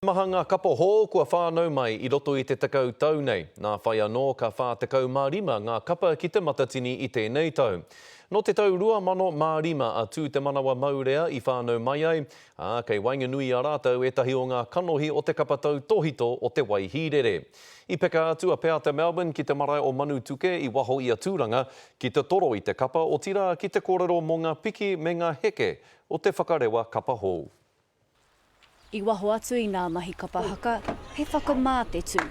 Maha ngā kapa hou kua whānau mai i roto i te tekau tau nei. Nā whai anō ka 45 ngā kapa ki Te Matatini i tēnei tau. Nō te tau 2005 a Tū Te Manawa Maurea i whānau mai ai, ā, kei waenganui i a rātou ētahi o ngā kanohi o te kapa tautōhito o Te Waihīrere. I peka atu a Peata Melbourne ki te marae o Manutuke i waho i a Tūranga ki te toro i te kapa, otirā ki te kōrero mō ngā piki me ngā heke o te whakarewa kapa hou. I waho atu i nā mahi kapa haka, he whakamā te tū,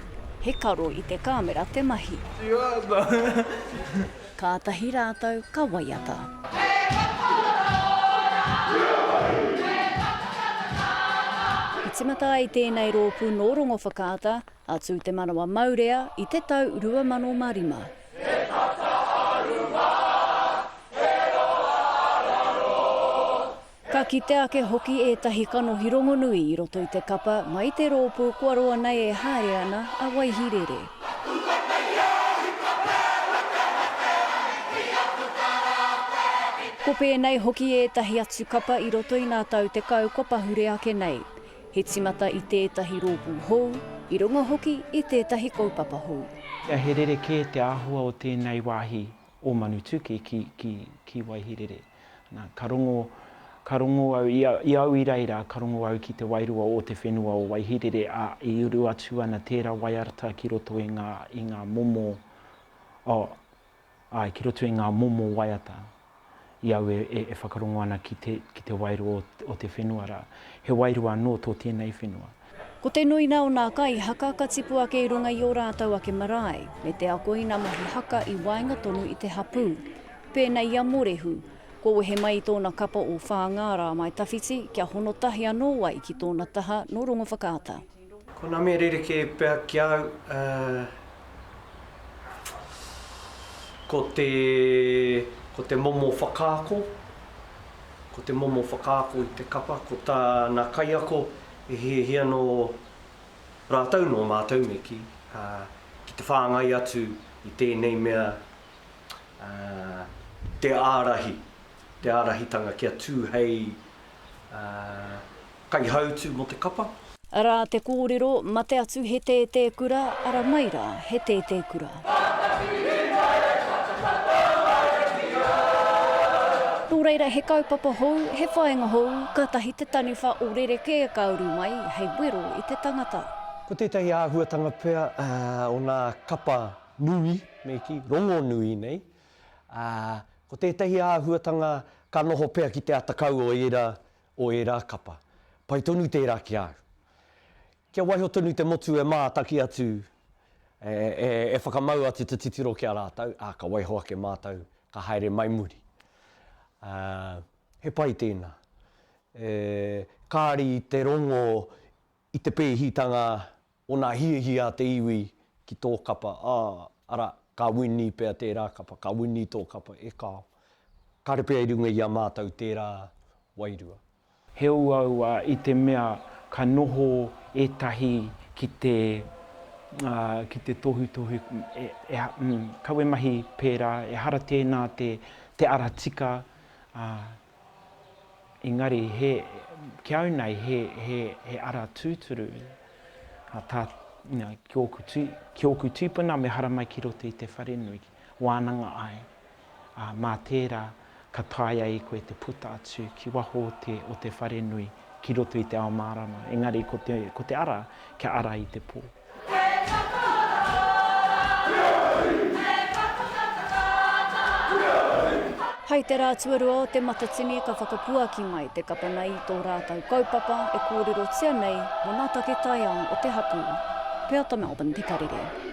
he karo i te kāmera te mahi. Kātahi rātou ka waiata. I tīmata ai tēnei rōpū nō Rongowhakaata, a Tū Te Manawa Maurea i te tau 2005. Ka kite ake hoki ētahi kanohi rongonui i roto i te kapa mai te rōpū kua roa nei e haere ana a Waihirere. Ko pēnei hoki ētahi atu kapa i roto i ngā tau tekau kua pahure ake nei. He tīmata i tētahi rōpū hou, i runga hoki i tētahi kaupapa hou. He rerekē te āhua o tēnei wāhi o Manutuke ki, ki, ki Waihirere. Na, ka rongo, ka rongo au, i, i au i reira, ka rongo au ki te wairua o te whenua o Waihirere, ā, i uru atu ana tērā waiata ki roto i ngā, i ngā momo, oh, āe, ki roto i ngā momo waiata i au e, e, e whakarongo ana ki te, ki te wairua o, o te whenua rā. He wairua anō tō tēnei whenua. Ko te nuina o nā kaihaka ka tipu ake i runga i ō rātou ake marae, me te ako i nā mahi haka i waenga tonu i te hapū. Pēnei i a Morehu, kua wehe mai i tōna kapa o Whāngārā mai tawhiti kia hono tahi anō ai ki tōna taha nō Rongowhakaata. Ko nā mea rerekē pea ki a au, ko te, ko te momo whakaako, ko te momo whakaako i te kapa, ko tā nā kaiako E hiahia nō rātou, nō mātou me kī, ki te whāngai atu i tēnei mea te ārahi, te ārahitanga kia tū hei kaihautū mō te kapa. Arā te kōrero, mate atu he tētē kura, ara mai rā he tētē kura. Nō reira, he kaupapa hou, he whāinga hou, kātahi te taniwha o rerekē ka uru mai hei wero i te tangata. Ko tētahi āhuatanga pea o nā kapa nui, me kī, rongonui nei, ko tētahi āhuatanga ka noho pea ki te atakau o ērā, o ērā kapa. Pai tonu tērā ki a au. Kia waiho tonu te motu e mātaki atu, e whakamau atu te titiro ki a rātou, ā, ka waiho ake mātou, ka haere mai muri. Ā, he pai tēnā. E, kāri i te rongo i te pēhitanga o nā hiahia a te iwi ki tō kapa, ā, arā, ka wini pea tērā kapa, ka wini tō kapa, e kāo. Kāre pea i runga i a mātou tērā wairua. He uaua i te mea ka noho ētahi ki te, ki te tohutohu, e, e, kawe mahi pērā, ehara tēnā te, te ara tika, ā, engari he, ki au nei, he, he, he ara tūturu, ā, tā, you know, ki ōku tū, ki ōku tūpuna me haramai ki roto i te wharenui, wānanga ai. ā, mā tērā ka taea e koe te puta atu ki waho o te, o te wharenui, ki roto i te ao mārama. Engari ko te, ko te ara, kia ara i te pō. Hai te rā tuarua o Te Matatini ka whakapuaki mai te kapa nei i tō rātou kaupapa e kōrerotia nei mō ngā take taiao o te hapū. Peata Melbourne Te Karere.